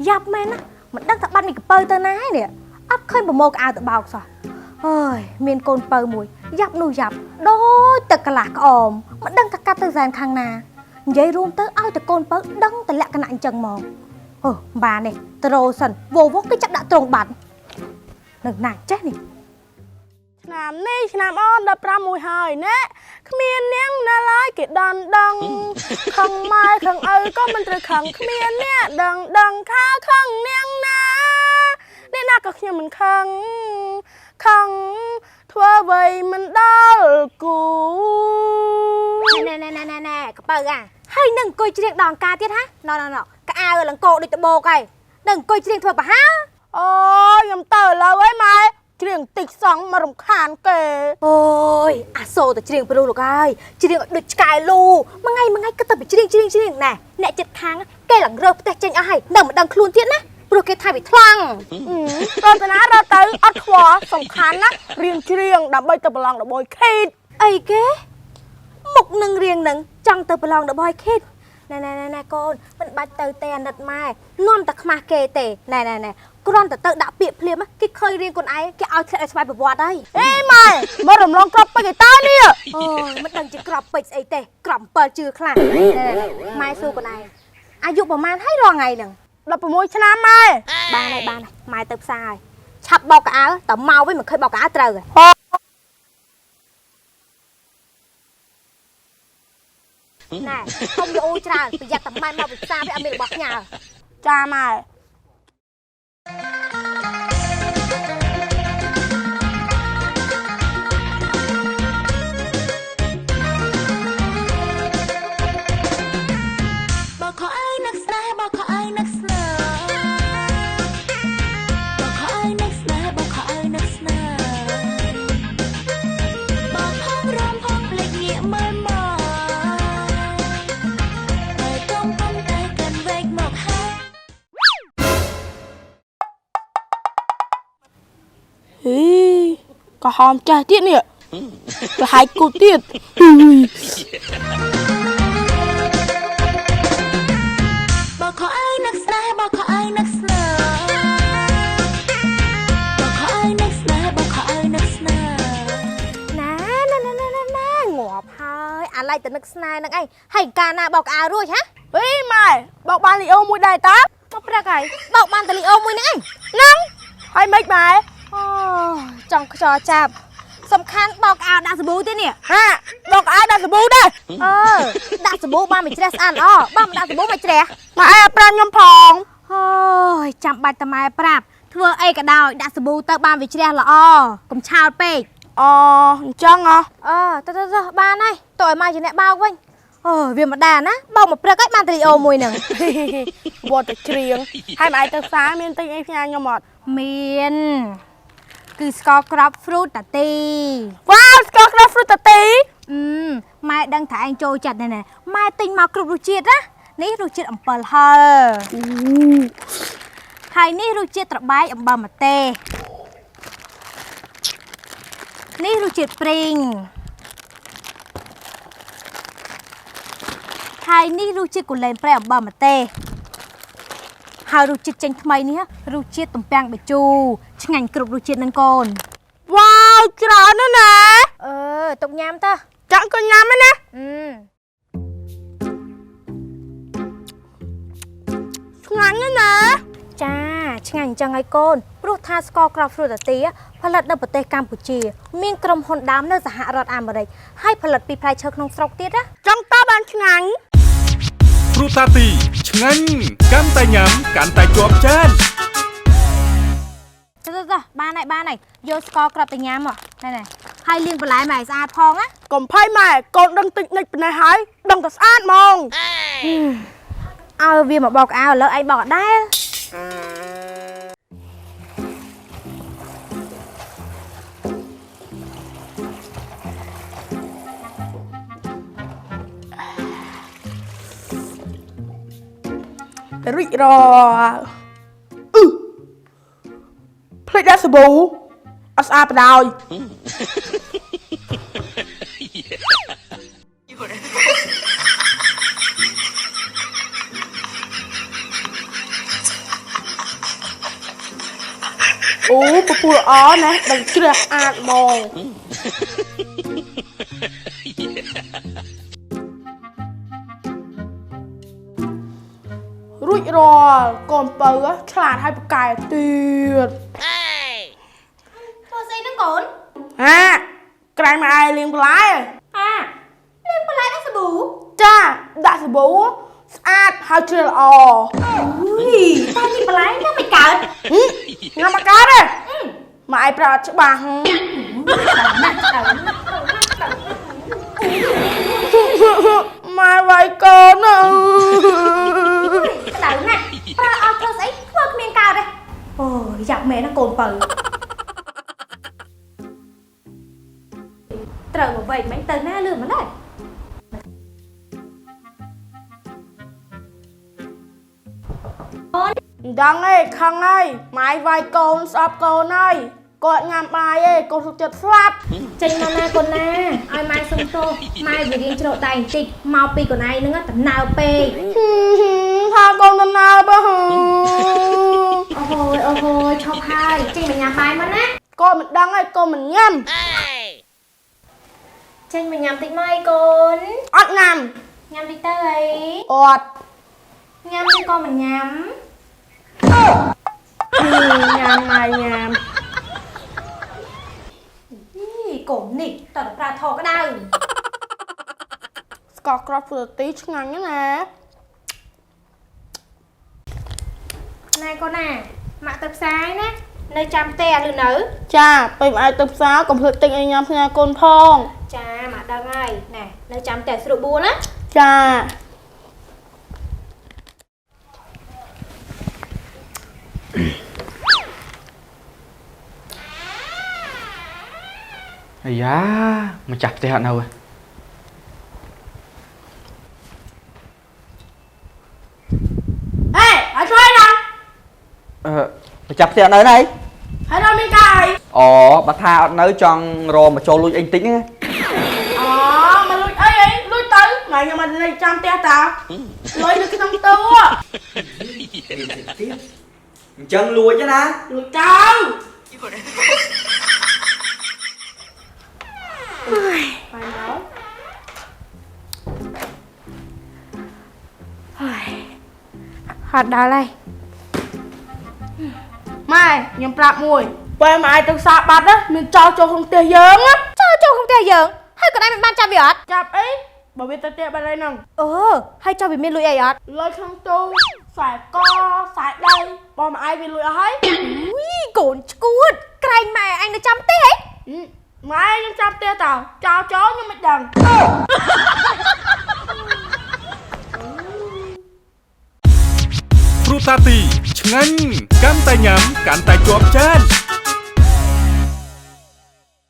យ៉ាប់មែនណាមិនដឹងថាបាត់មីកពៅទៅណាហើយនេះអត់ឃើញប្រមោកអាវទៅបោកសោះអើយមានកូនពៅមួយយ៉ាប់នោះយ៉ាប់ដូចតែកន្លះក្អមមិនដឹងថាកាត់ទៅសែនខាងណានិយាយរួមទៅឲ្យតែកូនពៅដឹងតែលក្ខណៈអញ្ចឹងហ្មងអូមិនបានទេត្រោសិនវោវគេចាប់ដាក់ត្រង់បាត់នឹងណាចេះនេះ ឆ្នាំនេះឆ្នាំអូន15មួយហើយណែគ្មាននាងណាឡើយគេដន់ដឹងខឹងម៉ែខឹងឪក៏មិនត្រូវខឹងគ្មានអ្នកដឹងដឹងថាខឹងនាងណាអ្នកណាក៏ខ្ញុំមិនខឹងខឹងធ្វើអ្វីមិនដល់គូ ណែណែណែណែណែកពៅអាហើយនឹងអង្គុយច្រៀងដងការទៀតហ่ะណណណកៅលង្កោដូចដបោកហើយនឹងអង្គុយច្រៀងធ្វើប្រហើ អូយខ្ញុំទៅឥឡូវហើយម៉ែច្រៀងតិចសងមករំខានគេ អូយអាសូរតែច្រៀងព្រោះលោកហើយច្រៀងឲ្យដូចឆ្កែលូមួយថ្ងៃមួយថ្ងៃគិតតែពីច្រៀងច្រៀងច្រៀងណែអ្នកចិត្តខាងគេឡើងរើសផ្ទះចេញអស់ហើយនឹងមិនដឹងខ្លួនទៀតណាព្រោះគេថាវាថ្លង់ រត់ទៅណារត់ទៅអត់ខ្វល់សំខាន់ណារៀនច្រៀងដើម្បីទៅប្រឡងដបយខេត អីគេមុខនឹងរៀងនឹងចង់ទៅប្រឡងដបយខេតណែណែណែណែកូនមិនបាច់ទៅទេអាណិតម៉ែនាំតែខ្មាស់គេទេណែណែណែគ្រាន់តែទៅដាក់ពាក្យភ្លាមគេឃើញរៀងខ្លួនឯងគេឲ្យធ្លាក់ឲ្យស្វ័យប្រវត្តិហើយ អេម៉ែមករំលងក្របពេជ្រឯតើនេះ អូយមិនដឹងជាក្របពេជ្រស្អីទេក្រប7ជឿខ្លះម៉ែសួរខ្លួនឯងអាយុប្រហែលហើយរាល់ថ្ងៃហ្នឹង 16ឆ្នាំម៉ែ បានហើយបានហើយម៉ែទៅផ្សារហើយឆាប់បោកកៅអៅតើមកវិញមិនឃើញបោកកៅអៅត្រូវហើយណែកុំយកអូច្រើនប្រយ័ត្នតែម៉ែមកពីផ្សារវាអត់មានរបស់ផ្ញើ ចាម៉ែ បើខោអើយនឹកស្នេហ៍បើខោអើយនឹកស្នេហ៍បើខោអើយនឹកស្នេហ៍បើខោអើយនឹកស្នេហ៍បើផងរំផងភ្លេចងាកមើលមកបើកុំប៉ុន្តែកាន់វែកមកហើយ ហីក៏ហមចេះទៀតនេះប្រហែលគូទៀត បើខោអើយនឹកស្នេហ៍បើខោអើយនឹកស្នេហ៍បើខោអើយនឹកស្នេហ៍បើខោអើយនឹកស្នេហ៍ ណែណែណែណែណែងាប់ហើយអាឡៃទៅនឹកស្នេហ៍នឹងឯងហើយកាលណាបោកកៅអៅរួចហ៎ ហីម៉ែបោកបានលីអូមួយដែរតា មកព្រឹកហើយបោកបានតលីអូមួយនឹងឯង ហ្នឹងហើយមិនម៉ែ អូចង់ខ្យល់ចាប់សំខាន់បោកកៅអៅដាក់សាប៊ូទៀតនេះ ហាបោកឲ្យដាក់សាប៊ូដែរ អឺដាក់សាប៊ូបានមួយច្រេះស្អាតល្អបើមិនដាក់សាប៊ូមួយច្រេះ ម៉ែឲ្យប្រាប់ខ្ញុំផង អូយចាំបាច់តែម៉ែប្រាប់ធ្វើអីក៏ដោយដាក់សាប៊ូទៅបានវាជ្រះល្អកុំឆោតពេក អូអញ្ចឹងហ៎ អឺទៅទៅទៅបានហើយតើឲ្យម៉ែជាអ្នកបោកវិញអូវាមិនដែរណាបោកមកព្រឹកហើយបានតលីអូមួយនឹង វត្តតែច្រៀងហើយម៉ែទៅផ្សារមានទិញអីផ្ញើខ្ញុំអត់ មានគឺស្ករក្រប fruit តាទី វ៉ាវស្ករក្រប fruit តាទី អឺម៉ែដឹងថាឯងចូលចិត្តណែណែម៉ែទិញមកគ្រប់រសជាតិណានេះរសជាតិអំពិលហឹរហើយនេះរសជាតិត្របែកអំបិលម្ទេសនេះរសជាតិព្រីងហើយនេះរសជាតិគូលែនប្រៃអំបិលម្ទេសហើយរសជាតិចេញថ្មីនេះរសជាតិទំពាំងបាយជូរឆ្ងាញ់គ្រប់រសជាតិនឹងកូន វ៉ាវច្រើនណាស់ណា អឺទុកញ៉ាំតើ ចាក់ក៏ញ៉ាំដែរណា អឺ ឆ្ងាញ់ណាស់ណា ចាឆ្ងាញ់អញ្ចឹងហើយកូនព្រោះថាស្ករគ្រាប់ហ្វ្រូតាទីផលិតនៅប្រទេសកម្ពុជា មានក្រុមហ៊ុនដើមនៅសហរដ្ឋអាមេរិកហើយផលិតពីផ្លែឈើក្នុងស្រុកទៀតណា ចង់តបានឆ្ងាញ់ ហ្វ្រូតាទីឆ្ងាញ់កាន់តែញ៉ាំកាន់តែជាប់ចាន ទៅទៅទៅបានហើយបានហើយយកស្ករគ្រាប់ទៅញ៉ាំមកណែណែហើយលាងបន្លែមកឲ្យស្អាតផងណា កុំភ័យម៉ែកូនដឹងតិចនិចប៉ុណ្ណេះហើយដឹងតែស្អាតហ្មង ឲ្យវាមកបោកអាវឥឡូវឯងបោកអត់ដែរ តែរីករអឺភ្លេចដាក់សាប៊ូអត់ស្អាតបដ ாய் អូពពុះល្អណាស់ដឹងជ្រះអាតហ្មងរួចរាល់កូនពៅឆ្លាតហើយប្រកែទៀត ធ្វើស្អីហ្នឹងកូន ហាក្រែងមកឯងលាងបន្លែ អាលាងបន្លែដាក់សាប៊ូ ចាដាក់សាប៊ូស្អាតហើយជ្រះល្អ អូយតែនេះបន្លែញ៉ាំមិនកើត ញ៉ាំមកកើតទេមកឯងប្រើអត់ច្បាស់ម៉ែវាយកូនណា ក្តៅណាស់ប្រើឲ្យធ្វើស្អីធ្វើគ្មានកើតទេអូយយ៉ាប់មែនណាកូនបើត្រូវមកវែកមិញទៅណាលឿនម្ល៉េះ មិនដឹងទេខឹងហើយម៉ែវាយកូនស្អប់កូនហើយគាត់ញ៉ាំបាយឯងកូនសុខចិត្តស្លាប់ ចេញមកណាកូនណាឲ្យម៉ែសុំទោសម៉ែវារៀងច្រកដៃបន្តិចមកពីកូនឯងហ្នឹងតំណើពេក ថាកូនដំណើរបើ អូហូយអូហូយឈប់ហើយចេញមកញ៉ាំបាយមកណា កូនមិនដឹងឯងកូនមិនញ៉ាំ ចេញមកញ៉ាំតិចមកអីកូន អត់ញ៉ាំ ញ៉ាំតិចទៅអី អត់ ញ៉ាំឬក៏មិនញ៉ាំ ញ៉ាំម៉ែញ៉ាំ យីកូននេះតើប្រើថោក្តៅ ស្ករគ្រាប់ព្រោះទីឆ្ងាញ់ណាស់ណា ណែកូនណាម៉ាក់ទៅផ្សាយណានៅចាំផ្ទះឬនៅ ចាពេលម៉ែទៅផ្សារកុំភ្លេចទិញឲ្យញ៉ាំផ្ញើកូនផង ចាម៉ាក់ដឹងហើយណែនៅចាំផ្ទះស្រួលបួនណា ចា អាយ៉ាម្ចាស់ផ្ទះអត់នៅហ៎ អេឲ្យជួយណា អឺម្ចាស់ផ្ទះអត់នៅណាអី ហើយដល់មានកាយ អូបើថាអត់នៅចង់រកមកចូលលួចអីបន្តិចហ្នឹង អូមកលួចអីអីលួចទៅម៉ែខ្ញុំអត់នៅចាំផ្ទះតាលុយនៅក្នុងទូ អញ្ចឹងលួចណា លួចទៅបាយមក ហើយហត់ដល់ហើយ ម៉ែខ្ញុំប្រាប់មួយពេលម៉ែទៅផ្សារបាត់ណាមានចោលចូលក្នុងផ្ទះយើងណា ចូលចូលក្នុងផ្ទះយើងហើយកូនឯងមិនបានចាប់វាអត់ ចាប់អីបើវាទៅផ្ទះបាត់ហើយហ្នឹង អឺហើយចុះវាមានលុយអីអត់ លុយក្នុងទូខ្សែកខ្សែដៃបងម៉ែវាលួចអស់ហើយ អូយកូនឈួតក្រែងម៉ែឯងនៅចាំផ្ទះហី ម៉ែខ្ញុំចាប់ផ្ទះតើចោលចូលខ្ញុំមិនដឹង ទ្រូតាទីឆ្ងាញ់កាន់តែញ៉ាំកាន់តែជាប់ចាន